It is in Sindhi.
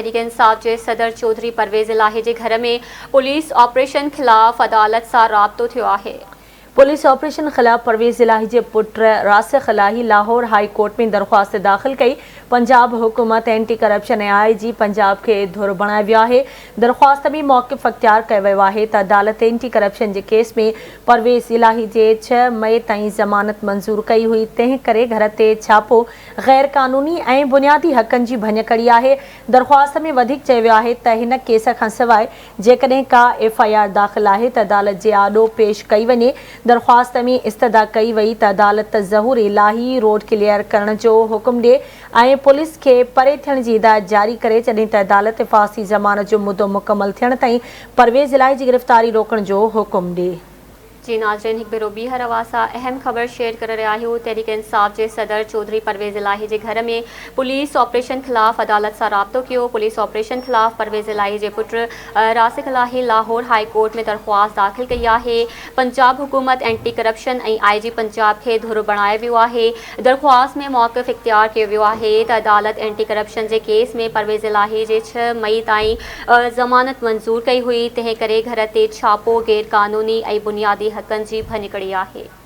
تحريڪ انصاف جي صدر چوڌري پرويز الاهي جي گهر ۾ پوليس آپريشن خلاف عدالت سان رابطو ٿيو آهي. پوليس آپريشن خلاف پرويز الاهي جي پٽ راسخ الاهي لاهور هاء ڪورٽ ۾ درخواست داخل ڪئي. پنجاب حڪومت اينٽي ڪرپشن ۽ I جي پنجاب کي ڌر بڻايو ويو آهي. درخواست ۾ موقف اختيار ڪيو ويو آهي ته عدالت اينٽي ڪرپشن جي ڪيس ۾ پرويز الاهي جي ڇهه مئي تائين ضمانت منظور ڪئي هئي تنهن ڪري گهر تي ڇاپو غير قانوني ۽ بنيادي حقن جي ڀڃڪڙي آهي. درخواست ۾ وڌيڪ چيو ويو آهي ته هن ڪيس کانسواء جيڪڏهن ڪا ايف I R داخل آهي ته عدالت جي آڏو پيش ڪئي وڃي. درخواست ۾ استدعا ڪئي وئي ته عدالت ظهور الاهي روڊ ڪليئر ڪرڻ جو حڪم ڏي ۽ پوليس کي پري ٿيڻ جي هدايت جاري ڪري جڏهن ته عدالت حفاظتي ضمانت جو مدو مڪمل ٿيڻ تائين پرويز الاهي جي گرفتاري روڪڻ جو حڪم ڏي. جي ناظرين هڪ ڀيرو ٻيهر اوهان سان اهم خبر شيئر ڪري رهيا آهيون تحريڪ انصاف جي صدر چوڌري پرويز الاهي جي گهر ۾ پوليس آپريشن خلاف عدالت سان رابطو ڪيو پوليس آپريشن خلاف پرويز الاهي جي پٽ راسخ الاهي لاهور هاء ڪورٽ ۾ درخواست داخل ڪئي آهي پنجاب حڪومت اينٽي ڪرپشن ۽ I جي پنجاب کي ڌر بڻايو ويو آهي درخواست ۾ موقف اختيار ڪيو ويو آهي ته عدالت اينٽي ڪرپشن جي ڪيس ۾ پرويز الاهي جي ڇهه مئي تائين ضمانت منظور ڪئي هئي، تنهن ڪري گهر تي ڇاپو غير قانوني ۽ بنيادي حقن جي ڀڃڪڙي آهي.